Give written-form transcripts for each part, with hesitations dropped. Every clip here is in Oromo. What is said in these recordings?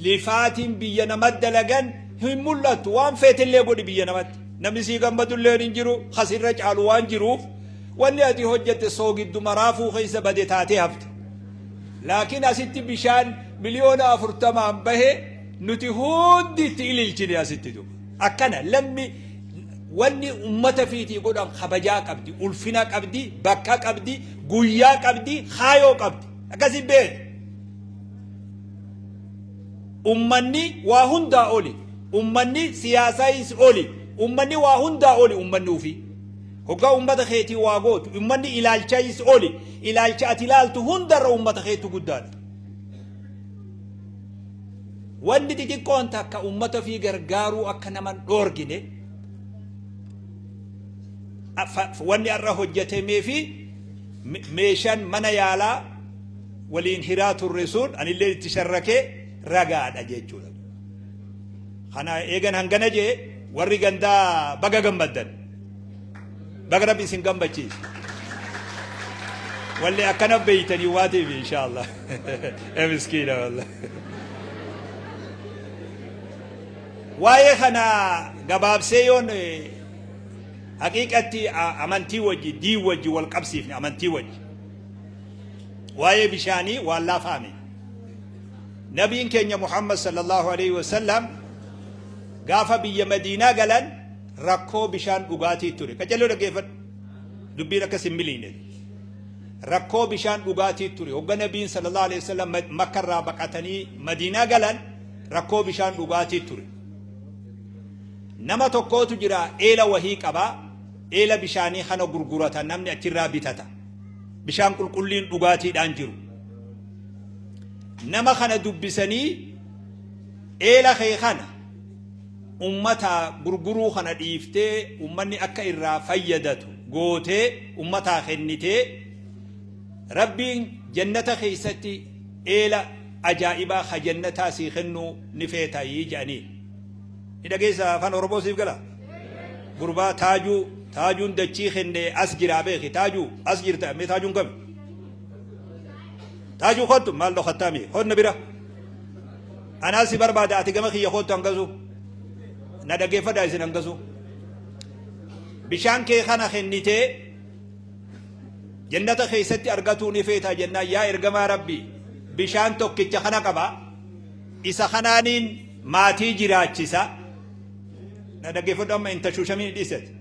Lifaatiin biyya namatti dalagan hin mul'attu. Waan feetellee godhi biyya namatti. Namni sii gammadulleen hin jiru, ka sirra caalu waan jiruuf wanni ati hojjatte soogidduma raafuu keessa bade taatee hafte. Laakiin asitti bishaan miliyoona 40n bahe nuti hundi itti ililchine asitti duuba. Akkana lammi wanni ummata fiitii godhan kabajaa qabdi, ulfina qabdi, bakka qabdi, guyyaa qabdi, kaayoo qabdi. Akkasi beeki. Ummanni waa hundaa oli. Ummanni siyaasaayis oli. Ummanni waa hundaa oli ummanni ufii. Hoggaa ummata keetii waa gootu ummanni ilaalchaayis oli. Ilaalcha ati ilaaltu hundarra ummata keetu guddaadha. Wanni xixiqqoon takka ummata ofii gargaaruu akka nama hin dhoorgine wanni har'a hojjetamee fi meeshaan mana yaalaa waliin hiraa turre sun anillee itti sharrakee ragaadha jechuudha. Kana eegan hangana jee warri gandaa baga gammaddan. Baga Rabbi isin gammachiise. Walli akkana beeytanii waa ta'eef inshaallah. Ee miskiina wallah. Waa'ee kana gabaabsee yoon haqiiqatti amantii wajji diin wajji wal qabsiifne amantii wajji. Waa'ee bishaanii waan laafaame. Nabiin keenya Muhammad sallallahu alaihi wasallam gaafa biyya Madiinaa galan rakkoo bishaan dhugaatii ture. Qaccalloo dhaggeeffadhu. Dubbiin akkas hin miliine. Rakkoo bishaan dhugaatii ture. Hogga Nabiin sallallahu alaihi wasallam Makka irraa baqatanii Madiinaa galan rakkoo bishaan dhugaatii ture. Nama tokkootu jira eela wahii qaba. Eela bishaanii kana gurgurata namni achirraa bitata. Bishaan qulqulliin dhugaatiidhaan jiru. Nama kana dubbisanii eela kee kana ummataa gurguruu kana dhiiftee ummanni akka irraa fayyadatu gootee ummataa kennitee Rabbiin jannata keessatti eela ajaa'ibaa ka jannataa sii kennuu ni feetayii jedhaniin. Ni dhageessa afaan Oromoo siif gala? Gurbaa taajuu taajuun dachii kenne as jiraa beeki taajuu as jirta mee taajuun kami? Taajuu kottu maal dhokattaa mee honna bira. Anaa si barbaada ati gama kiyya kottu hangasu. Na dhaggeeffadhaa isin hangasu. Bishaan kee kana kennitee jannata keessatti argatuu ni feetaa jennaan yaa ergamaa Rabbii bishaan tokkicha kana qaba isa kanaaniin maatii jiraachisa. Na dhaggeeffadhu amma hin tashuushamiin dhiisati.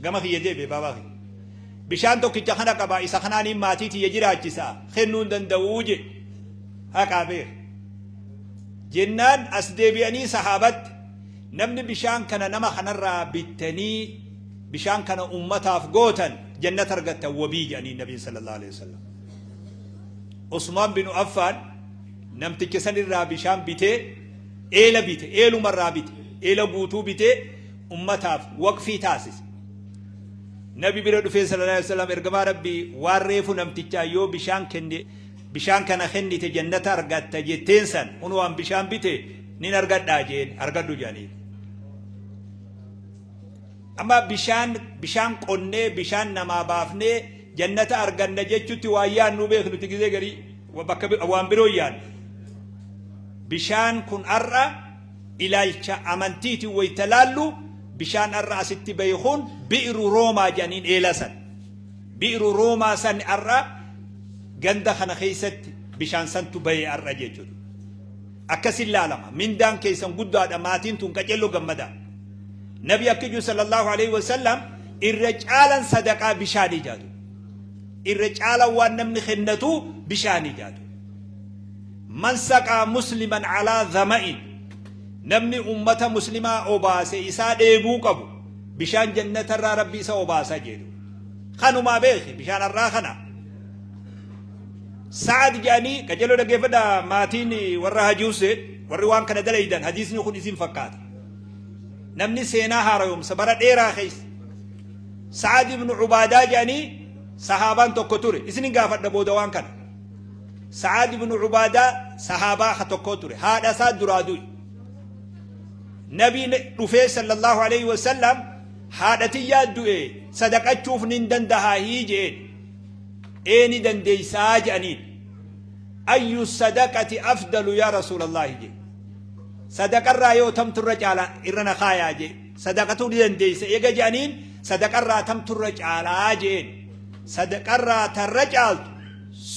Gama kiyya deebi'e baabaa kiyya. Bishaan tokkicha kana qaba isa kanaaniin maatii tiyya jiraachisa kennuu hin danda'uu jedhe. Haqaa beeka. Jennaan as deebi'anii sahaabatti namni bishaan kana nama kanarraa bittanii bishaan kana ummataaf gootan jannata argattan wabii jedhanii nabiin sallallahu alaihi wasallam. Usmaan bin Affaan namticha san irraa bishaan bitee eela bite eeluma irraa bite eela guutuu bitee ummataaf waqfii taasise. Nabi bira dhufee sallallahu alaihi wasallam ergamaa rabbii waan reefu namtichaa yoo bishaan kenne Bishaan kana kennite jannata argatta jetteen san kunoo an bishaan bite nin argadhaa jeen argadhu jedhaniin. Amma bishaan bishaan qonnee bishaan namaa baafnee jannata arganna jechutti waan yaadnu beeknu nuti gizee garii bakka waan biroo yaadnu. Bishaan kun har'a ilaalcha amantiitiin wayita laallu bishaan har'a asitti bahe kun bi'ru roomaa jedhaniin eela san. Bi'ru Roomaa san har'a ganda kana keessatti bishaan santu bahe har'a jechuudha. Akkasin laalama. Mindaan keessan guddaadha maatiin tun qacello gammadaa. Nabi akka jiru sallallahu alaihi wasallam irra caalan sadaqaa bishaanii jaatu. Irra caalan waan namni kennatu bishaanii jaatu. Man saqaa musliman alaa dhama'in namni ummata muslimaa obaase isaa dheebuu qabu bishaan jannatarraa rabbi isa obaasa jedhu. Kanumaa beeki bishaan har'aa kana. Sa'ad jedhanii qajeeloo dhaggeeffadha maatiin warra Hajii Hussein warri waan kana dalaydan hadiisni kun isin fakkaata. Namni seenaa haarayoomsa bara dheeraa keessa. Sa'ad ibn Ubaadaa jedhanii sahaabaan tokko ture. Isin gaafadha booda waan kana. Sa'ad ibn Ubaadaa sahaabaa tokko ture. Haadha isaa duraa du'e. Nabiin dhufee sallallahu alaihi wasallam Haadha tiyyaa du'e sadaqachuuf nin dandahaahii je'een. Ee ni dandeeysaa je'aniin. Ayyu sadaqati afdalu yaa Rasuulallaahi jee. Sadaqarraa yoo tamtu irra caala irra na kaayaa jee. Sadaqatuu ni dandeessa eega je'aniin sadaqarraa tamtu irra caalaa je'een. Sadaqarraa tarra caaltu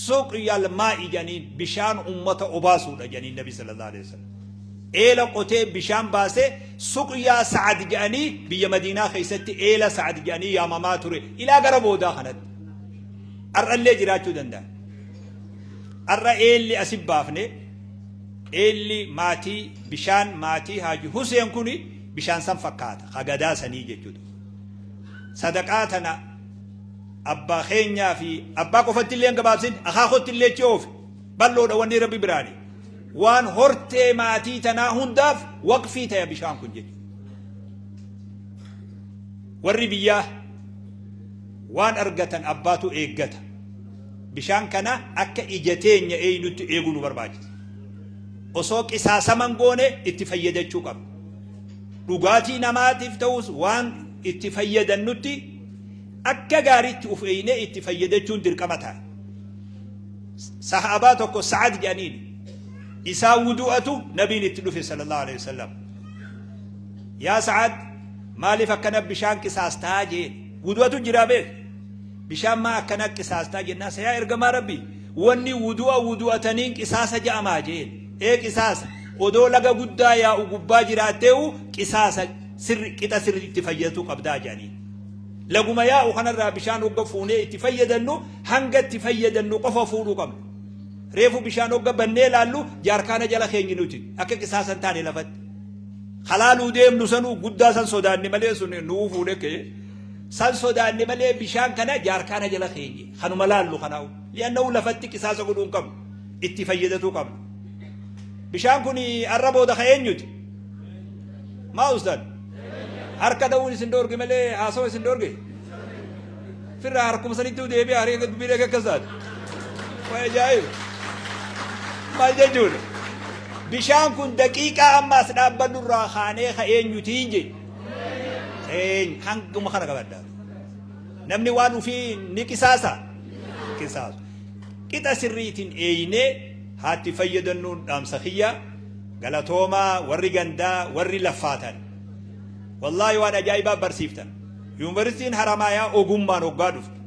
suqyal maa'i jedhaniin bishaan ummata obaasuudha jedhaniin Nabi sallallahu alaihi wasallam. Eela qotee bishaan baasee suqyaa Sa'ad jedhanii biyya Madiinaa keessatti eela Sa'ad jedhanii yaamamaa ture ilaa gara boodaa kanatti. Har'allee jiraachuu danda'a. Har'a eelli asi baafne eelli maatii bishaan maatii Haaji Huseen kuni bishaan san fakkaata ka gadaa sanii jechuudha. Sadaqaa tana abbaa keenyaa fi abbaa qofatti illee hin gabaabsin akaakotti illee achi oofe bal'oodha wanni rabbi biraani. Waan hortee maatii tanaa hundaaf waqfii ta'e bishaan kun jechuudha. Warri biyyaa waan argatan abbaatu eeggata. Bishaan kana akka ija teenya eeynutti eeguu nu barbaachisa. Osoo qisaasaman goone itti fayyadachuu qabna. Dhugaatii namaatiif ta'us waan itti fayyadannutti akka gaariitti uf eeynee itti fayyadachuun dirqama ta'a. Sahaabaa tokko Sa'ad jedhaniin isaa wudu'atu nabiin itti dhufe sallallahu alaihi wasallam. Yaa Sa'ad, maaliif akkana bishaan qisaastaa jeen. Wudu'atu jiraa beek. Bishaan maa akkana qisaastaa jennaan yaa ergamaa Rabbii wanni wudu'a wudu'ataniin qisaasa ja'amaa jeen. Ee qisaasa odoo laga guddaa yaa'u gubbaa jiraatteehu qisaasa sirri qixa sirri itti fayyadatu qabdaa jedhanii. Laguma yaa'u kanarraa bishaan hogga fuunee itti fayyadannu hanga itti fayyadannu qofa fuudhuu qabna. Reefu bishaan hogga bannee laallu jaarkaana jala keenyi nuti akka qisaasa hin taane lafatti. Halaaluu deemnu sanuu guddaa san sodaanne malee sun nuu fuudhe kee san sodaanne malee bishaan kana jaarkaana jala keenye kanuma laallu kanaa'u. Li'annahu lafatti qisaasa godhuu hin qabnu itti fayyadatuu qabna. Bishaan kun arra booda ka eenyuti? Maa ustaad? Harka dha'uun isin dhoorge malee haasawa isin dhoorge? Firraa harkuma sanitti deebi'a harka dubbii eega akkas taate. Waa ajaa'iba. Maal jechuudha? Bishaan kun daqiiqaa amma as dhaabbannu irraa kaanee ka eenyutiin jedhe. Eenyu hanguma kana qabadha. Namni waan ofii ni qisaasa? Qisaasu. Qixa sirriitiin eeynee haatti fayyadannuun dhaamsa kiyya. Galatoomaa warri gandaa warri laffaatan. Wallaahi waan ajaa'ibaa barsiiftan. Yuunivarsiitiin Haramaayaa ogummaan hoggaa dhuftu.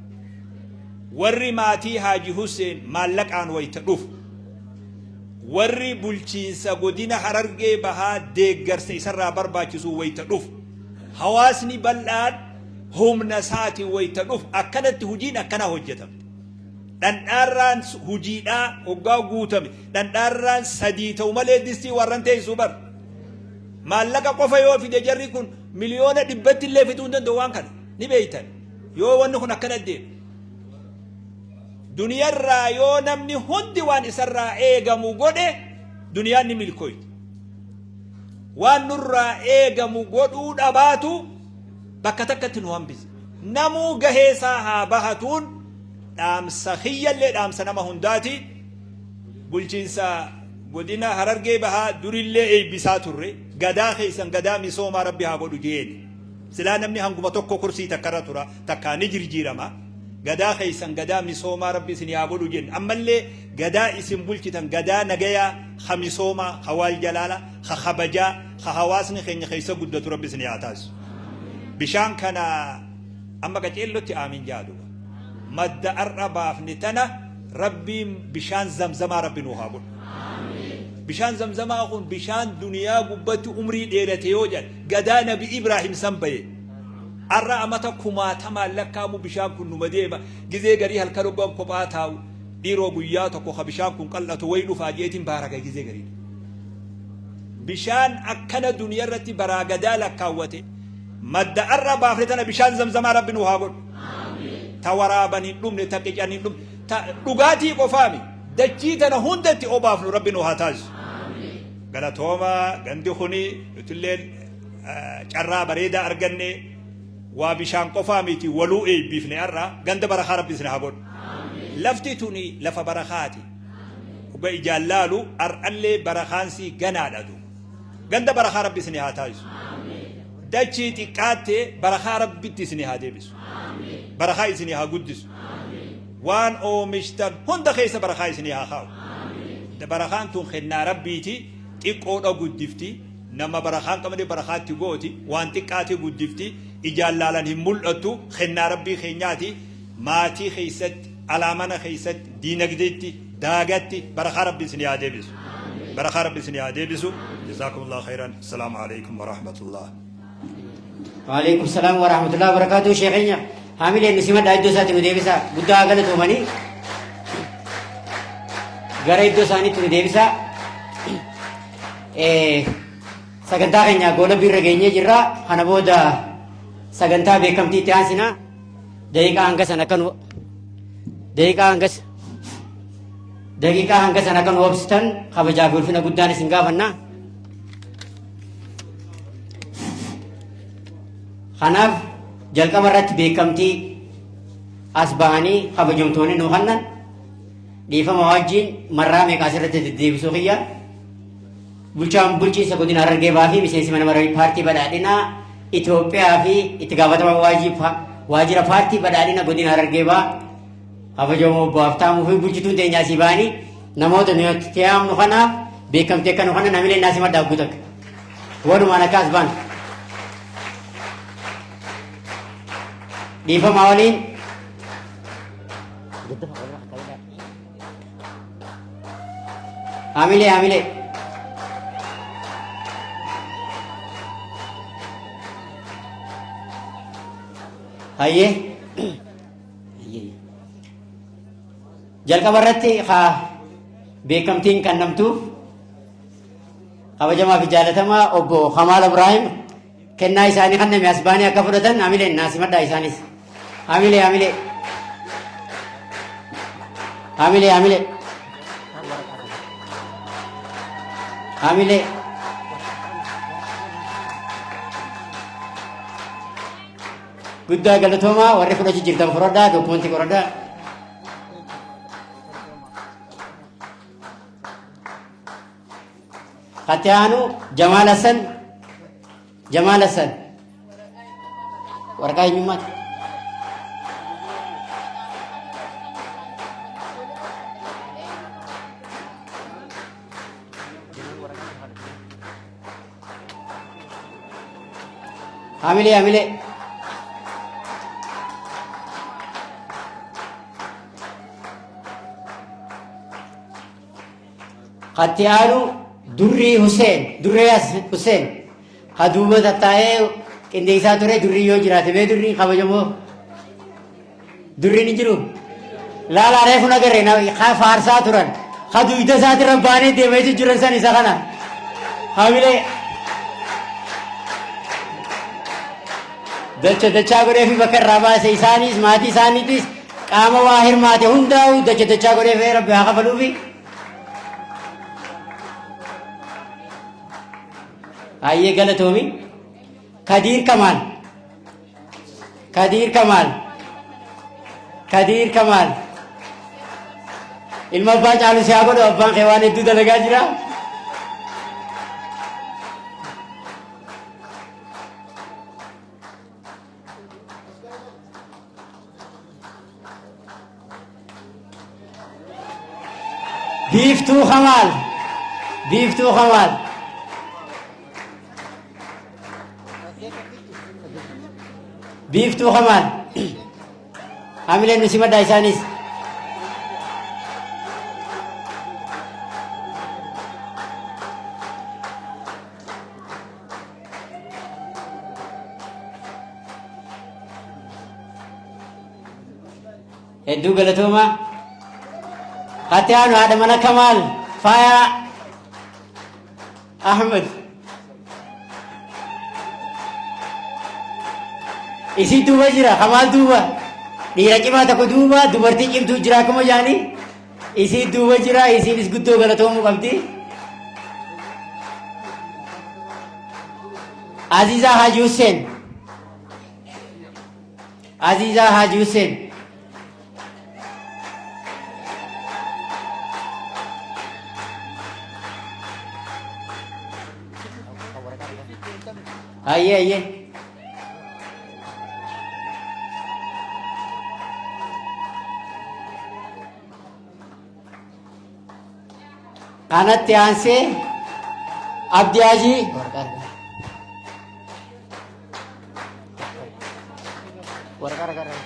Warri maatii Haaji Husseen maallaqaan wayita dhufu. Warri bulchiinsa godina Harargee Bahaa deeggarsa isarraa barbaachisu wayita dhufu. Hawaasni bal'aan humna isaatiin wayita dhufu akkanatti hojiin akkanaa hojjetamte. Dhandhaarraan hojiidhaa hoggaa guutame dhandhaarraan sadii ta'u malee distii warran teessuu bar. Maallaqa qofa yoo fide jarri kun 100,000,000tti illee fixuu hin danda'u waan kana ni beeytan yoo wanni kun akkana deemu. Duniyarraa yoo namni hundi waan isarraa eegamu godhe duniyaan ni milkooyti. Waan nurraa eegamu godhuu dhabaatu bakka takkatti nu hambise. Namuu gahee isaa haa bahatuun dhaamsa kiyyallee dhaamsa nama hundaati. Bulchiinsa godina Harargee Bahaa durillee eebbisaa turre. Gadaa keessan gadaa misoomaa Rabbi haa godhu jeeni. Silaa namni hanguma tokko kursii takkarra tura takkaa ni jirjiirama. Gadaa keessan gadaa misoomaa Rabbi isin haa godhu jenna. Ammallee gadaa isin bulchitan gadaa nagayaa ka misoomaa ka waal jalaala ka kabajaa ka hawaasni keenya keessa guddatu Rabbi isin haa taasisu. Bishaan kana amma qaceellotti aamin jaa duuba. Madda ar'a baafne tana Rabbiin bishaan zamzamaa Rabbi nuu haa godhu. Bishaan zamzamaa kun bishaan duniyaa gubbatti umrii dheerate yoo jedhan gadaa Nabi Ibraahim san baye. Ar'a amata kumaatamaan lakkaamu bishaan kun numa deema. Gizee garii halkan hoggan kophaa taa'u dhiiroo guyyaa tokko ka bishaan kun qal'atu wayi dhufaa jeetiin baaraga gizee garii. Bishaan akkana duniyaa irratti baraa gadaa lakkaawwate madda ar'a baafne tana bishaan zamzamaa Rabbi nuu haa godhu. Ta waraaban hin dhumne, ta qican hin dhumne, ta dhugaatii qofaami dachii tana hunda itti obaafnu Rabbi nuu haa taasisu. Galatooma gandi kuni nutilleen carraa bareedaa arganne waa bishaan qofaa miti waluu eebbiifne har'a ganda barakaa Rabbi isin haa godhu. Lafti tuni lafa barakaati. Dhuga ijaan laalu har'allee barakaansii ganaadha duuba. Ganda barakaa Rabbi isin haa taasisu. Dachii xiqqaatte barakaa Rabbitti isin haa deebisu. Barakaa isin haa guddisu. Waan oomishtan hunda keessa barakaa isin haa kaa'u. Barakaan tun kennaa rabbiiti, xiqqoodha guddifti, nama barakaan qabne barakaatti gooti, waan xiqqaati guddifti, ijaan laalan hin mul'attu, kennaa rabbii keenyaati. Maatii keessatti, alaamana keessatti, diinagdeetti, daagatti barakaa rabbi isin haa deebisu. Barakaa rabbi isin haa deebisu. Jazaakumullahu khairan. Assalaamu alaikum warahmatullah. Waalaikum salaam wa rahmatullahi wa barakatuh. Sheekh keenya haamileen nu simadhaa, iddoo isaatti nu deebisaa. Guddaa galatoomanii, gara iddoo isaaniitti nu deebisaa. Sagantaa keenya goola birra geenyee jirra. Kana booda sagantaa beekamtii itti aansina. Daqiiqaa hanga sana akka nu daqiiqaa hanga sana akka nu obsitan kabajaa fi ulfina guddaan isin gaafanna. Kanaaf jalqaba irratti beekamtii as bahanii kabajamtoonni nu kennan, dhiifama wajjin marraa meeqa asirratti deddeebisuu kiyya. Bulchaan bulchiinsa godina Harargee Bahaa fi miseensi mana maree paartii badhaadhinaa Itoophiyaa fi itti gaafatamaa waajjira paartii badhaadhina godina Harargee Bahaa kabajamoo obbo Haftaamuu fi bulchituun teenya asii bahanii namoota nuyi itti yaamnu kanaaf beekamtii akka nu kana namilee naasii maddaa guutak. Walumaan akka as baan. Dhiifama waliin. Hamilee, hamilee. Hayyee. Jalqaba irratti haa beekamtiin kennamtuuf kabajamaa fi jaalatamaa obbo Kamaal Ibrahim kennaa isaanii kenname as baanii akka fudhatan hamileen naasimadhaa isaanis. Hamilee, hamilee. Hamilee, hamilee. Hamilee. Guddaa galatoomaa, warri fudhachuu jirtan fudhadhaa, dokumentii qoradhaa. Katti aanu Jamaal Hassan. Jamaal Hassan. Waraqaa eenyummaati. Hamilee, hamilee. Katti aanu Durrii Hussein, Durree Hussein. Ka duuba tattaa'ee qindeessaa ture durrii yoo jiraate mee durrii kabajamoo. Durriin hin jiru. Laalaa, reefu nagarre ka faarsaa turan. Ka duyda isaatirra baanee deemee jiran san isa kana. Hamilee. Dacha dachaa godhee fi bakka irraa baase isaanis maatii isaaniitis qaama waa hirmaate hundaa'u dacha dachaa godhee fi rabbi haa kafaluufi. Hayyee, galatoomi. Kadiir Kamaal. Kadiir Kamaal. Kadiir Kamaal. Ilma abbaa caalu si haa godhu, abbaan kee waan hedduu dalagaa jira. Biiftuu Kamaal. Biiftuu Kamaal. Biiftuu Kamaal. Hamileen nu simadhaa isaanis. Hedduu galatooma. Hatti aanu haadha mana Kamaal Faayaa Ahmed. Isii duuba jira, Kamaal duuba. Dhiira cimaa tokko duuba dubartii cimtuu jira akkuma jaanii. Isii duuba jira, isiinis guddoo galatoomuu qabdi. Azizaa Haji Hussein. Azizaa Haji Hussein. Hayyee, hayyee. Kanatti aansee Abdii Hajii. Waraqaa ragaa ragaa.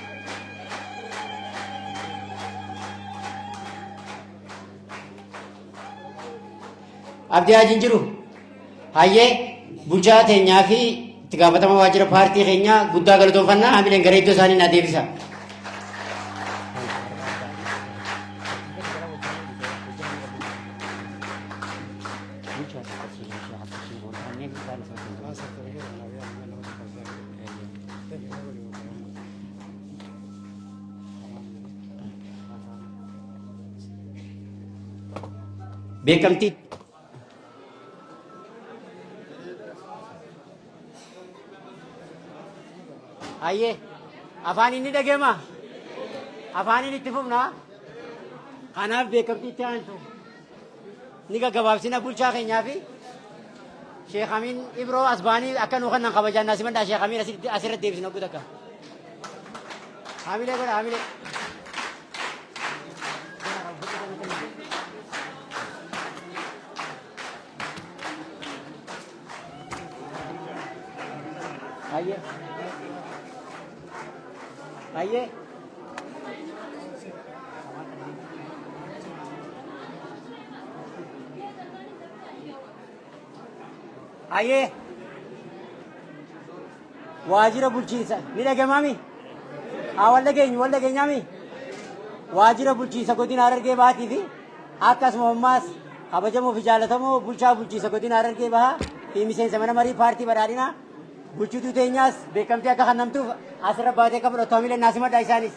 Abdii Hajiin jiru. Hayyee, bulchaa teenyaa fi itti gaafatama waajjira paartii keenyaa guddaa galatoonfannaa, hamileen gara iddoo isaanii naa deebisa. Beekamtii Hayyee, afaan inni dhageema, afaaniin itti fufna. Kanaaf beekamtii itti aantu ni gaggabaabsina. Bulchaa keenyaa fi Sheekh Amiin Ibroo as ba'anii akka nuu kennan kabajaan naasimadhaa. Sheekh Amiin asirratti deebisna oguu takka. Hamilee godha, hamilee. Hayyee. Hayyee. Hayyee. Waajjira bulchiinsa ni dhagamaami? Haa, wal dhageenyu, wal dhageenyaami? Waajjira bulchiinsa godina Harargee Bahaatii fi akkasuma ammaas kabajamoo fi jaallatamoo bulchaa bulchiinsa godina Harargee Bahaa fi miseensa mana marii paartii badhaadhinaa bulchituu teenyaas beekamtii akka kennamtuuf asirra baatee akka fudhattu hamilee naasimadhaa isaanis.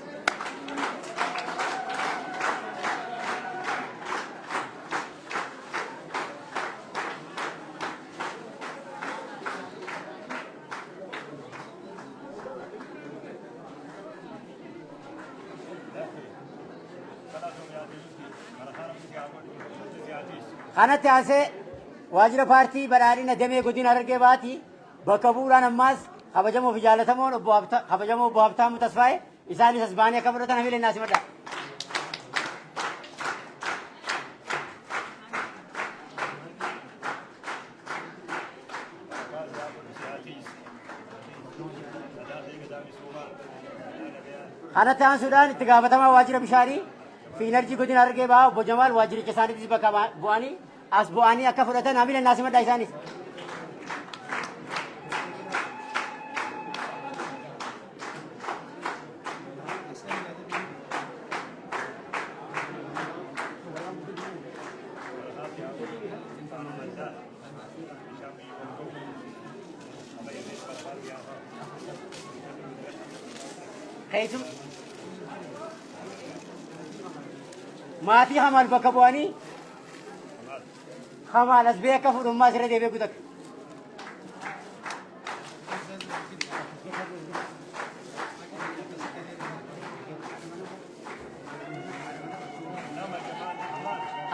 Kanatti aansee waajjira paartii badhaadhina damee godina Harargee Bahaatii bakka bu'uudhaan ammaas kabajamoo fi jaalatamoon obbo kabajamoo obbo Habtaamuu Tasfaayee isaanis as ba'anii akka fudhatan hamilee naasimadhaa. Kanatti aansuudhaan itti gaafatamaa waajjira bishaanii fi inarjii godina Harargee Bahaa obbo Jamaal waajjiricha isaaniitis bakka bu'anii as bu'anii akka fudhatan hamilee naasimadhaa isaanis. Keessum maatii Hamaal bakka bu'anii Hamaal as bee akka fudhummaa asirra deebi'ee guutate.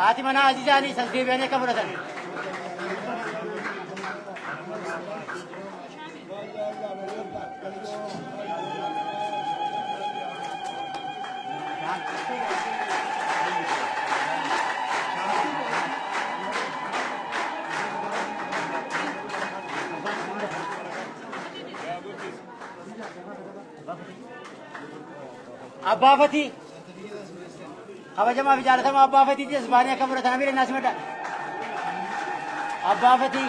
Haati manaa Aziizaanis as deebi'anii akka fudhatan. Abbaa Fatii, kabajamaa fi jaalatamaa Abbaa Fatiitis as ba'anii akka fudhatan hamilee naa simadha. Abbaa Fatii.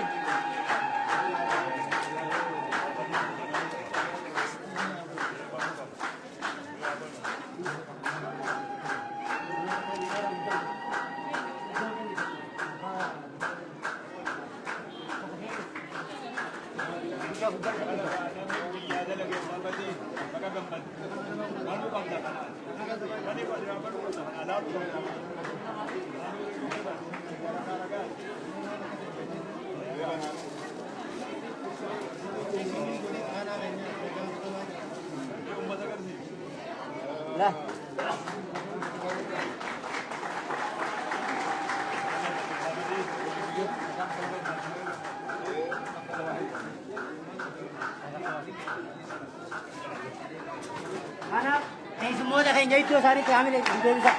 La. Kanaaf keessummoota keenya iddoo isaaniitti hamilee deebisa.